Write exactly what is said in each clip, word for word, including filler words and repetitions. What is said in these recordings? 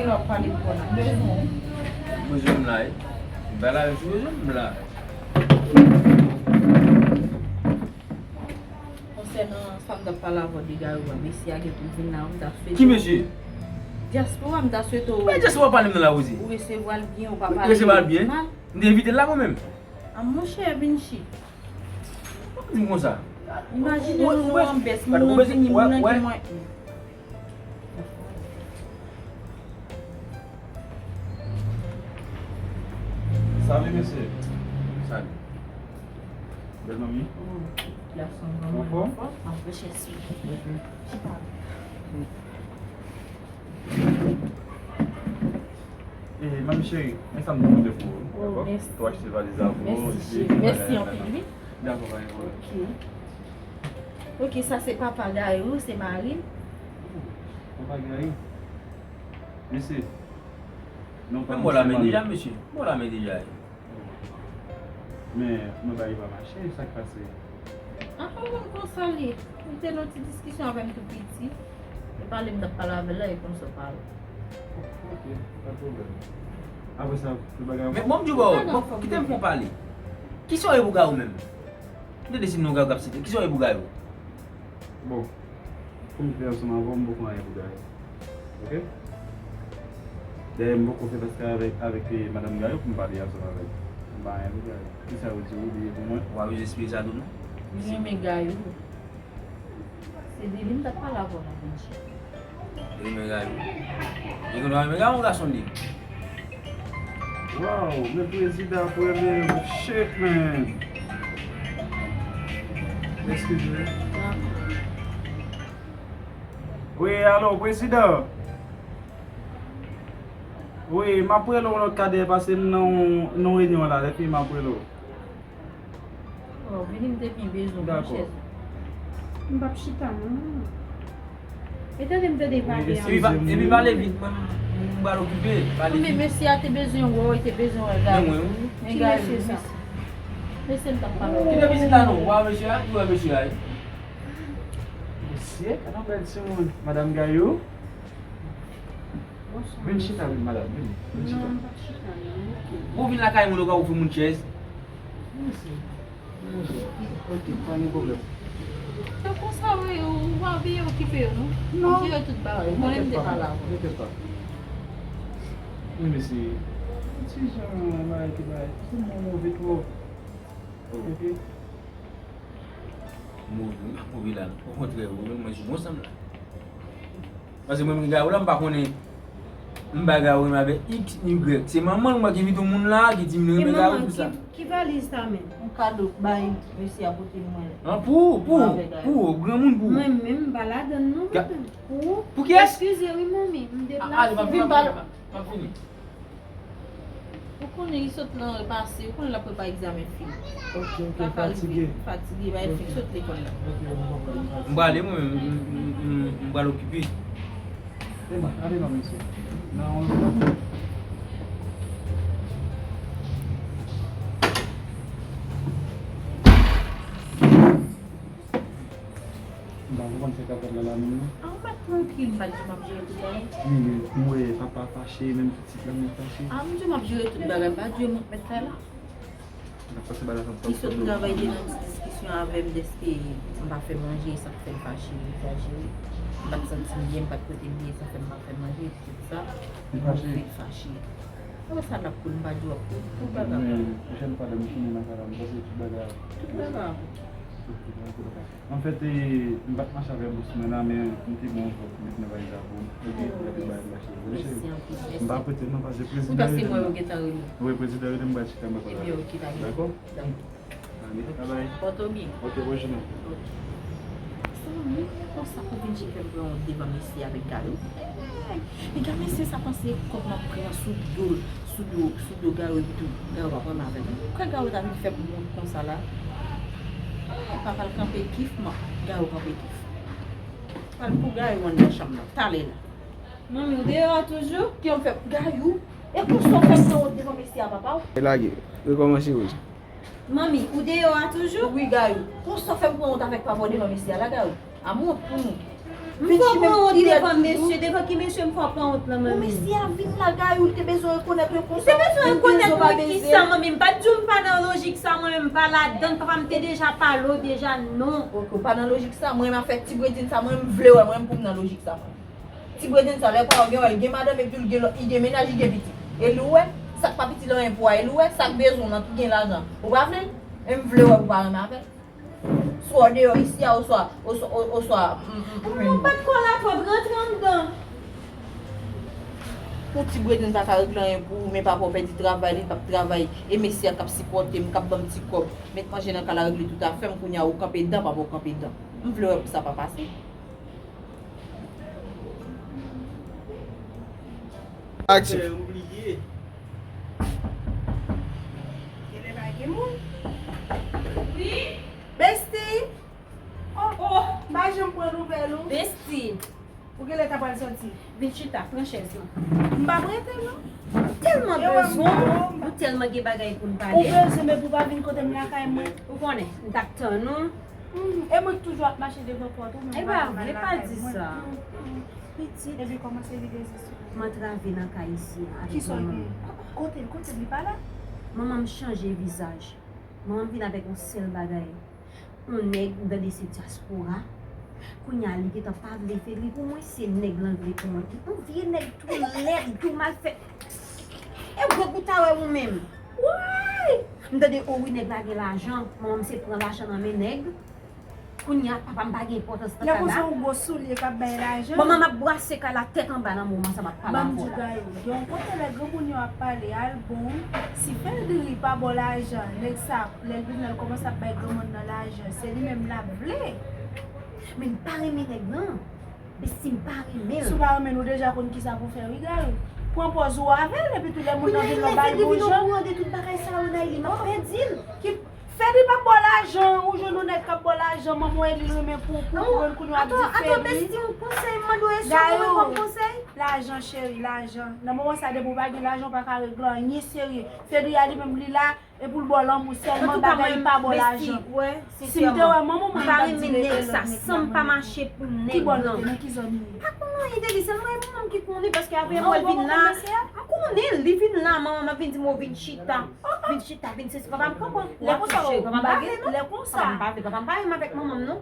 W ap pale pou kò n ap bezwen w. Bezwen m la, wi. M pa la, si bezwen m la. Konsènan sa m t ap pale avè w de Gary a, mesye a gen pou vin la, m ta swete. Ki mesye? Dyaspora, m ta swete w. Men dyaspora pale m nan la, Rosie. Ou resevwa l byen, ou pa pale mal. Resevwa l byen? M te envite l la, mwen menm. A, monchè, Vinci. Ou di m konsa. Imajine nou, nou anbès, moun nan vini, moun nan gen mwen. Salut, mesye. Salut. Bèl manmi. Gason, manman, anfòm? Anfòm, chita. Eh, manmi cheri, men sa m te mande pou ou, dakò? Pou w achte valiz la pou ou, epi bagay la. Mèsi anpil, wi. Dakò, pa gen pwoblèm. Ok. Ok, sa se papa Gary, se mari m. Papa Gary? Mesye, non, pa mesye, manmi. Men mwen la men deja, mesye. Mwen la men deja. Men, mwen ba li pa mache, sa k pase? An, pa konn konsa l ye. Li te nan ti diskisyon avè m tou piti. E pale m t ap pale avè l la, e konsa w pale. Ok, pa pwoblèm. Apre sa, tout bagay an fòm? Men bon, m di w, bon, kite m fè w pale. Kisa w ye pou Gary menm? M tande se non Gary k ap site. Kisa w ye pou Gary? Bon, pou m klè ansanm avè w, m poko anyen pou Gary. Ok? Dayè, m poko fè faska avèk, avèk, eh, madanm Gary pou m pale ansanm avè l. M pa anyen pou Gary. Kisa w di ou li ye pou mwen? W ap jis esplike sa tou, non? Li renmen Gary. Se de li m t ap pale avè w la, Vinci. Li renmen Gary. Li konn renmen Gary, yon gason li. Wow, men prezidan ap rele m. Shit, man. Excuse me. Wi, alo, prezidan. Wi, m ap rele w lòt kadè paske m nan yon, nan yon reyinyon la, epi m ap rele w. Oh, vini m te byen bezwen w, monchè. M p ap chita, non, non. E tande m tande pale a. Epi pale vit, mwen, m pral okipe, pale vit. Men mesye a te bezwen wè w, te bezwen wè Gary. Men mwen, wi. Men Gary, mesye. Mesye m t ap pale. Kite pitit la non, w a mesye a, ou wè mesye a, wi. Mesye, gade yon bèl timoun. Madanm Gary. Vin chita, vin, madanm, vin. Vin chita. Non, m p ap chita, non. Ou vin lakay moun, ou ka ofri moun chèz. Mèsi. Mèsi. Ok, pa gen pwoblèm. Se konsa, wi, ou pa byen okipe yo, non. Non. Ou jere tout bagay. Ou konnen m te pale avè w. Enkyèt pa. Wi, mèsi. Ti jan bagay ki bagay. Ti moun move twòp. Ok. Move, m pa move la, non. Okontrè, ou menm mwen sou bon sanm la. Paske mwen menm Gary la, m pa konnen. M bay Gary menm avèk X, Y. Se manman l, mwen ki envite yon moun la, ki di m li renmen Gary, tout sa. Ki, ki valiz sa menm? Yon kado bay mesye a pote mwen. An, pou ou, pou ou, pou ou, granmoun pou ou. Mwen menm, m pa ladann non, madanm. Pou ou? Pou kiyès? Eskize wi, manmi, m deplase. A, ale, m ap vin, m ap vin. Ou konnen li sot nan pase, ou konnen l ap prepare egzamen fi l. Ok, ok, fatige. Fatige, bay fi l sot lekòl la. Ok, m konprann. M prale mwen, m, m, m, m, m pral okipe. Ema, ale non, mesye. Nan yon lòt. M pa konprann sa k ap fèt la, la menm non. A, ou mèt trankil, m pa t di w m ap jere tout bagay. Wi, wi, m wè papa fache, menm pitit la menm fache. A, m di w m ap jere tout bagay, m pa di w m ap mèt kay la. N ap pase bagay la. Li sot travay, li nan ti diskisyon avè m dèske m pa fè manje, sa k fè l fache, li fache. M pa t santi m byen, m pa t pote m byen, sa fè m pa fè manje, epi tout sa. Li fache. Li fache. Apre sa n ap koul, m pa di w ap koul, tout bagay. Men pwochèn fwa lè m tounen nan kay la, m panse tout bagay ap. Tout bagay ap. Ok, pa gen pwoblèm. Anfèt, e, m pa t mache avè bòs mwen la, men m te gen yon vòt pou met nan valiz la pou ou. Epi, epi bagay m achte. Mèsi anpil, mèsi. M pa prete non, paske prezidan rele m. Ou ta se mwen yo gentan rele. Wi, prezidan rele m, m pral chita, m pral pale avè l. Ebyen, ok, pa gen. Dakò? Dakò. Allez, bye bye. Pòte w byen. Ok, bonjou. Ok. Sa menm konsa pou vin chita m pran wont devan mesye avèk Gary. Piga mesye sa panse kòb m ap pran sou do l, sou do, sou do Gary epi tou Gary pa pran avè l. Kè Gary ta vin fè pou moun konsa la. Papa l kanpe kif, man, Gary kanpe kif. Pral pou Gary w anndan chanm nan, talè la. Manmi, w deyò a toujou? Kè m fè Gary, e konsa w fè m pran wont devan mesye a, papa w? E lage, rekòmanse, wi. Manmi, ou deyò a toujou? Wi, Gary. Konsa w fè m pran wont avèk papa w devan mesye a la, Gary. A m wont pou nou. M fè w pran wont devan mesye, devan ki mesye m fè w pran wont lan, manmi? Mesye a vin la, Gayou, li te bezwen rekonèt mwen konsa. Li te bezwen rekonèt mwen kisa, manmi? M pa t di w m pa nan lojik sa, mwen menm m pa ladan l. Papa m te deja pale w deja, non. Ok, ou pa nan lojik sa, mwen menm afè ti Bredin sa, mwen menm m vle wè, mwen menm pou m nan lojik sa, mwen. Ti Bredin sa, lè pa w gen wè, l gen madanm epi l gen lòt, li gen mennaj, li gen pitit. E li w wè, sa k pa piti l anyen pou w a, e li w wè, sa k bezwen w nan ki gen lajan. Ou pa vle l? E m vle wè pou w pa renmen avè l. Swa w deyò isi a, oswa, oswa, oswa, m, m, m, Ou pa t kòl a twòp, rantre anndan. Pou ti Bredin pa ka regle anyen pou ou, men papa w pèdi travay, li p ap travay. E mesye a k ap sipòte m, k ap ban m ti kòb, met manje nan kay la, regle tout afè m, kounye a ou kanpe dan, papa w kanpe dan. M vle wè pou sa pa pase. Aksyon. Genlè pa gen moun. Wi. Besti. Oh, oh, m pa janm pran nouvèl ou. Besti. Ou genlè ta pral sòti. Vin chita, pran chèz lan. M p ap rete, non. Tèlman bezwen w, ou tèlman gen bagay pou n pale. Ou bezwen, men pou w pa vin kote m lakay mwen. Ou konnen, m t ap tann ou. Hmm, e mwen k toujou ap mache devan pòt ou, men m pa janm al lakay mwen. Epa vre, pa di sa. Hmm, hmm. Pitit. Epi kòmanse vide zye sou mwen. M antrave nan kay isi a avèk manman m. Kisa w gen? Kote l, kote l, li pa la? Manman m chanje vizaj. Manman m vin avèk yon sèl bagay. Yon nèg, m tande se dyaspora. Kounye a, li gentan pa vle Fedri pou mwen, se nèg lan vle pou mwen. Yon vye nèg tou lèd, tou mal fèt. E gwo bout a wè ou menm. Woy! M tande, o wi, nèg la gen lajan. Manman m se pran lajan nan men nèg. Kounye a, papa m pa gen enpòtans nan kay la. Lè konsa, yon gwo soulye k ap bay lajan. Manman m ap brase kay la tèt anba nan moman sa m ap pale avè w la. Ban m di w, Gayou, gen yon kote lè granmoun yo ap pale, al bon, si Fedri pa ba w lajan, nèg sa, lè l vin la, l kòmanse ap bay granmoun nan lajan, se li menm l ap vle. Men m pa renmen nèg lan. Besti, m pa renmen l. Si w pa renmen l, ou deja konn kisa pou w fè, wi, Gayou. Pran pòz ou avè l, epi tou lè moun nan vin la, w ba l bon jan. Kounye a, Fedri vin okoran de tout bagay sa yo, Nayli, m ap pèdi l. Ki, Fedri p ap ba w lajan, ou jwenn yon nèg k ap ba w lajan, manman w e li l renmen pou, pou, pou renmen kounye w ap di Fedri. Ato, ato, besti, yon konsèy, m mande w, èske w renmen konsèy? Lajan, cheri, lajan. Nan moman sa, depi w pa gen lajan, w pa ka regle anyen serye. Fedri a li menm, li la, e pou l ba w lanmou sèlman, bagay li pa ba w lajan. Si m te wè manman w, mwen, m t ap di rete lòt nèg la, mwen menm. Ki bò nou te, nan ki zòn nou ye? Pa konn anyen de li, sèlman e manman m ki konnen, paske apre mwen vin la, m konnen l, li vin la, manman m ap vin di m, o, vin chita. Vin chita, vin sesi, papa m kanpe. Lè konsa, papa m pa vle, non. Lè konsa. Papa m pa vle, papa m pa renmen avèk manman m, non.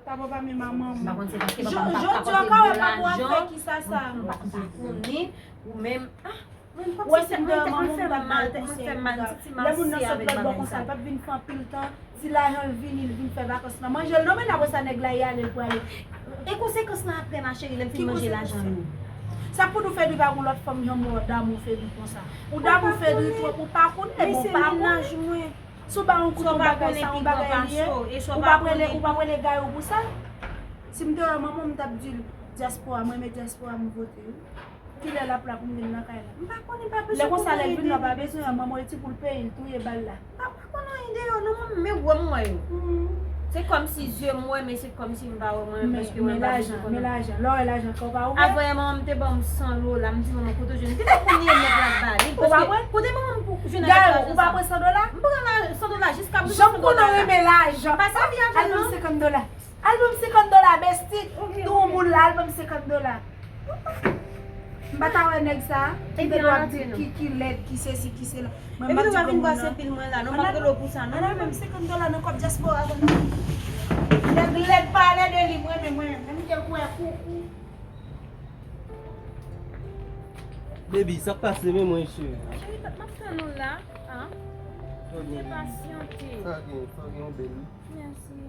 Papa pa menm a manman. M pa konn se paske papa m pa, pa pote gwo lajan. M pa, m pa konnen. Ou menm, ah, mwen pa konn se sa, mwen te konn fè mal, te konn fè mal, ti, ti mache avèk bagay sa. Lè moun nan sot lòt bò konsa, l p ap vin fè anpil tan. Si lajan l vini, l vin fè vakans nan manje l, non, men apre sa, nèg la, y ale, l prale. E konsekans lan apre, ma chérie, lè m fin manje lajan nou? Sa pou nou Fedri pa gon lòt fanm, janm wè w damou Fedri konsa. Ou damou Fedri twòp, ou pa konnen, bon, ou pa konnen. Si w ba yon kout yon bagay sa, yon bagay li ye, ou p ap rele, ou p ap rele Gayou pou sa? Si m te wè manman m, m t ap di l, dyaspora, mwen renmen dyaspora, m vote wi. Kilè l ap la pou m vin nan kay la? M pa konnen, pa bezwen pou mwen ede li. Lè konsa, lè l vin la, pa bezwen, manman w e ti poul peyi, l touye bal la. M pa, pa konn anyen de yo, non, manmi, men wè m wè yo. Se kòmsi zye m wè, men se kòmsi m pa wè mwen menm, paske mwen pa bezwen konnen. Men lajan, men lajan, lè w wè lajan, kè w pa ouvè. Avè manman m te ban m san dola, m di, "Manman, kote w jwenn?" M te konn nèg la ba li, paske kote manman m jwenn avèk lajan sa? Ou pa pran san dola? M pran la, san dola jiska prezan, san dola. Jan m konnen w renmen lajan. Pa sèvi avè l, non. Al ban m senkant dola. Al ban m senkant dola, besti. Tou moun la, al ban m senkant dola. M pa ta wè nèg sa a, ki te dwe ap di ki, ki lèd, ki sesi, ki sela. Mwen, m ap di granmoun nan. Ann al ban m senkant dola nan kòb dyaspora, tande. Nèg lèd pa lèd e li, mwen, men mwen, menm ke l koulè koukou. Baby, sa k pase, men mwen, cheri? Cheri, m ap tann ou la, a. Ou te pasyante. Sa gen, sa gen yon bèl. Mèsi.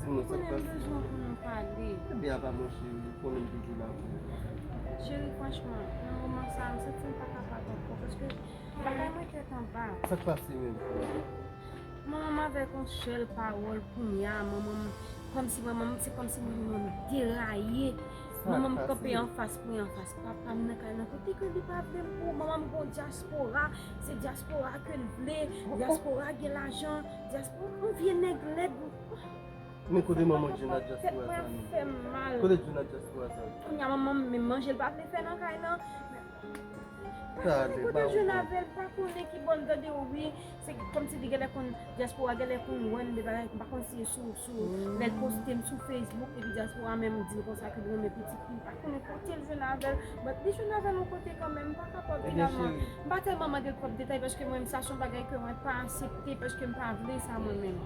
Ou konnen m bezwen pou nou pale. Ebyen, apa, mon cheri, ou konnen m toujou la pou ou. Cheri, franchman, nan moman sa a, m santi m pa kapab ankò, paske bagay mwen tèt anba. Sa k pase menm? Manman m avèk yon sèl pawòl kounye a, manman m, kòmsi manman m, se kòmsi manman m deraye. Manman m kanpe anfas pou anfas. Papa m nan kay nan kote ke li pa vle m pou manman m gon dyaspora, se dyaspora ke l vle, dyaspora gen lajan, dyaspora, yon vye nèg lèd. Men kote manman Djona dyaspora sa menm? Kote Djona dyaspora sa? Kounye a manman m menm manje l pa vle fè nan kay lan. Kote l jwenn avè l, m pa konnen ki bò l tande w, wi. Se kòmsi li genlè konn, dyaspora genlè konn wè m de bagay, m pa konn si e sou, sou, lè l poste m sou Facebook, epi dyaspora menm di l konsa ke l renmen pitit li, m pa konnen kote l jwenn avè l, but li jwenn avè l yon kote kanmenm, m pa kapab finalman. M pa tèlman mande l twòp detay, paske mwen, sa se yon bagay ke mwen pa aksepte, paske m pa vle sa mwen menm.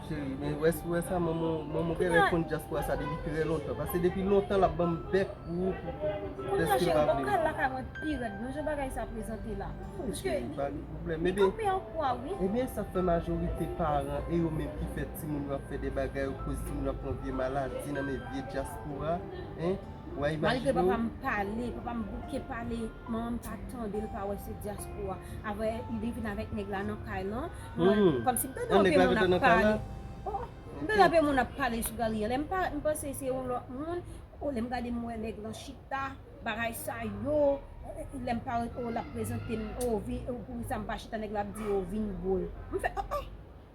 Cheri, men wè si w wè sa, manman, manman genlè konn dyaspora sa depi trè lontan. Paske depi lontan l ap ban m bèk pou, pou, pou, dèske l pa vle. Kounye a, cheri, m p ap ka al lakay mwen pi rèd non, jan bagay sa prezante la. Paske li, li kanpe an kwa, wi. Ebyen, sa fè majorite paran e yo menm ki fè timoun yo ap fè de bagay, yo koz timoun yo ap pran vye maladi nan men vye dyaspora, en. Malgre papa m pale, papa m bouke pale, manman m pa tande, l pa wè se dyaspora. Avè li vin avèk nèg la nan kay lan, mwen, kòmsi m tande yon pil moun ap pale. Oh, m tande yon pil moun ap pale sou Galia. Lè m pa, m panse se yon lòt moun. Oh, lè m gade m wè nèg lan chita, bagay sa yo. Lè m parèt, oh, l ap prezante m, oh, vin, oh, poukisa m pa chita, nèg la ap di, oh, vin bo l. M fè, oh, oh.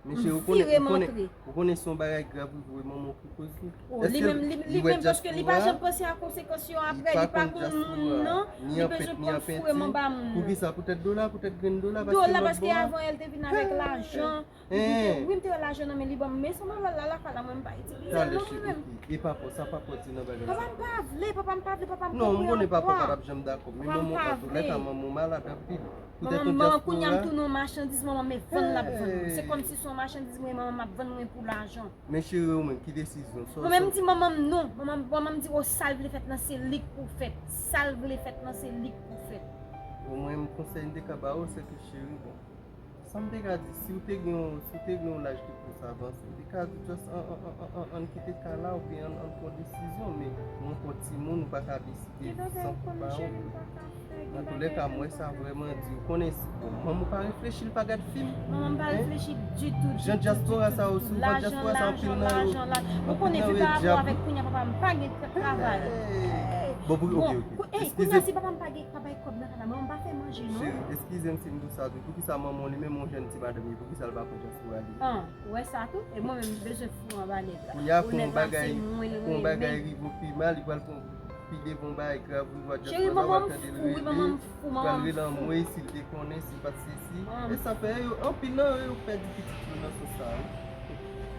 Men cheri, ou konnen, ou konnen, ou konnen se yon bagay grav wi pou manman w ki koz li. Oh, li menm, li, li menm, paske li pa janm panse a konsekans yo apre, li pa konn moun non, li bezwen pran foure m anba moun. Poukisa? Poutèt dola, poutèt grenn dola, paske lòt bò a. Dola, paske avan yè l te vin avèk lajan. Wi, m te wè lajan nan men li ban m, men sa m al lakay la, mwen m pa itilize l non mwen menm. E papa w, sa papa w di nan bagay sa? Papa m pa vle, papa m pa vle, papa m kanpe an kwa. Non, m konnen papa w pa t ap janm dakò, men manman w, antouka manman w malad anpil. Manman m, manman, kounye a m tounen yon machandiz, manman m e vann l ap vann mwen. Se kòmsi se yon machandiz mwen, manman m ap vann mwen pou lajan. Men cheri, ou menm, ki desizyon? Mwen menm m di manman m non. Manman, manman m di, o, sa l vle fèt lan se li k pou fèt. Sa l vle fèt lan se li k pou fèt. Bon, mwen menm konsèy m te ka ba ou, se ke cheri, bon. Sa m te ka di, si w te gen yon, si w te gen yon laj ki plis avanse, m te ka di just an, an, an, an, an, ann kite ka la oubyen ann, ann pran desizyon, men ou ankò timoun, ou pa ka deside san papa w. Antoulèka, m wè sa vrèman di. Ou konnen, bon, manman w pa reflechi, l pa gad fim. Manman m pa reflechi ditou, ditou, ditou, ditou. Jan dyaspora sa yo, souvan dyaspora sa, anpil nan yo, anpil nan yo e dyab. Ou konnen, vi pa rapò avèk kounye a, papa m pa gen travay. Bon, ok, ok. Eskize. Kounye a, si papa m pa gen, pa bay kòb nan kay la, manman m pa fè manje, non. Cheri, eskize m si m di w sa tou. Poukisa manman w li menm yon jèn ti madanm li, poukisa l pa pran dyaspora li? An, ou wè sa tou? E mwen menm, m bezwen fou anba nèg la. Kounye a, pou yon bagay, pou yon bagay rive w pi mal, li pral pran pi devan yon bagay grav, wi, dyaspora sa pral tande l rele, pral rele anmwey, si l te konnen, si l pa t sesi. E sa fè yo, anpil nan yo, yo pèdi pitit yo nan sans sa, wi.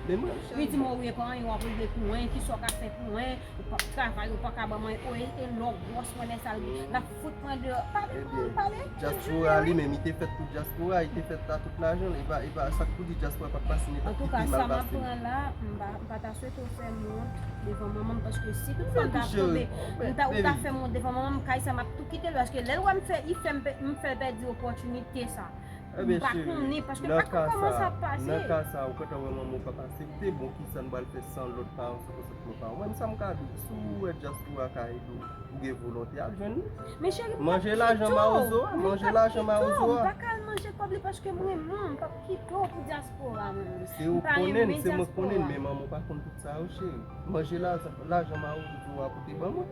Men mwen, cheri. Li di m, o, wi, e pa anyen w ap regle pou mwen, kisa w ka fè pou mwen, ou p ap travay, ou pa ka ban mwen, o, e, e lè w gwòs, mwen lè sa l, l ap fout mwen deyò. Pale pou mwen, pale. Dyaspora li menm, li te fèt pou dyaspora, li te fèt a tout lajan l, e pa, e pa, sa k pou di dyaspora pa t pase, li pa t kite l mal pase. Antouka, sa m ap pran la, m pa, m pa ta swete w fè m wont devan manman m, paske si toutfwa m ta tonbe, m ta, ou ta fè m wont devan manman m, kay sa m ap tou kite l, paske lè l wè m fè, li fè m pè-, m fè l pèdi opòtinite sa. M pa konnen, paske m pa konn kòman sa ap pase. Nan ka sa, ou gentan wè manman w p ap aksepte, bon, kisa n pral fè san lòt paran, san konsèt lòt paran? Mwen, sa m ka di w, si w wè dyaspora ka ede w, ou gen volonte, al jwenn li. Men cheri, m p ap kite w. Manje lajan mawozo a, manje lajan mawozo a. M p ap kite w, m pa ka al manje kòb li paske m renmen w, m p ap kite w pou dyaspora, mwen menm. Se ou k konnen, se mwen k konnen, men manman w pa konn tout sa yo, cheri. Manje lajan, lajan mawozo a pou te ban mwen.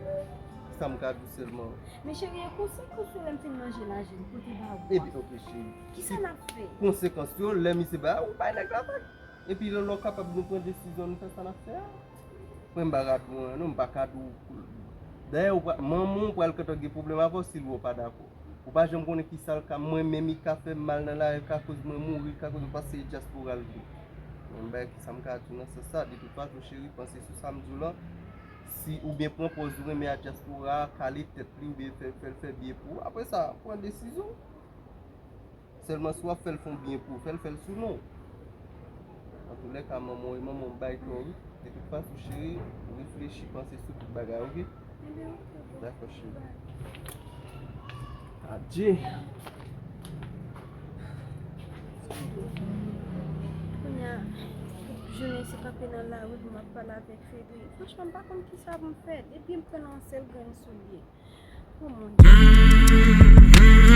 Sa m ka di w sèlman. Men cheri, e konsa, konsa lè m fin manje lajan, kote ba ou a? Epi, ok, cheri. Kisa n ap fè? Konsekans yo, lè misye ba ou, bay nèg la vag. Epi lè, lè w kapab nou pran desizyon, nou fè sa n ap fè a. Mwen m pa ka di w anyen non, m pa ka di w. Dayè, ou pa, manman w pral gentan gen pwoblèm avè w si l wè w pa dakò. Ou pa janm konnen kisa l ka, mwen menm, li ka fè m mal nan lari, li ka koz mwen mouri, li ka koz, paske se dyaspora l vle. Mwen, m bay kisa m ka di w nan sans sa, de tout fason, cheri, panse sou sa m di w lan. Si oubyen pran pòz ou renmen a dyaspora a, kale tèt li, oubyen fè, fè l fè byen pou ou. Apre sa, pran desizyon. Sèlman si w ap fè l fè yon byen pou ou, fè l fè l sou non w. Antoulèka, manman w e manman w bay tò, wi. De tout fason, cheri, reflechi, panse sou tout bagay, oke? Dakò, cheri. Adye. Kounye a, jounen se kanpe nan lari pou m ap pale avèk Fedri. Franchman, m pa konn kisa pou m fè. Depi m pran yon sèl grenn soulye. Oh mon Dieu.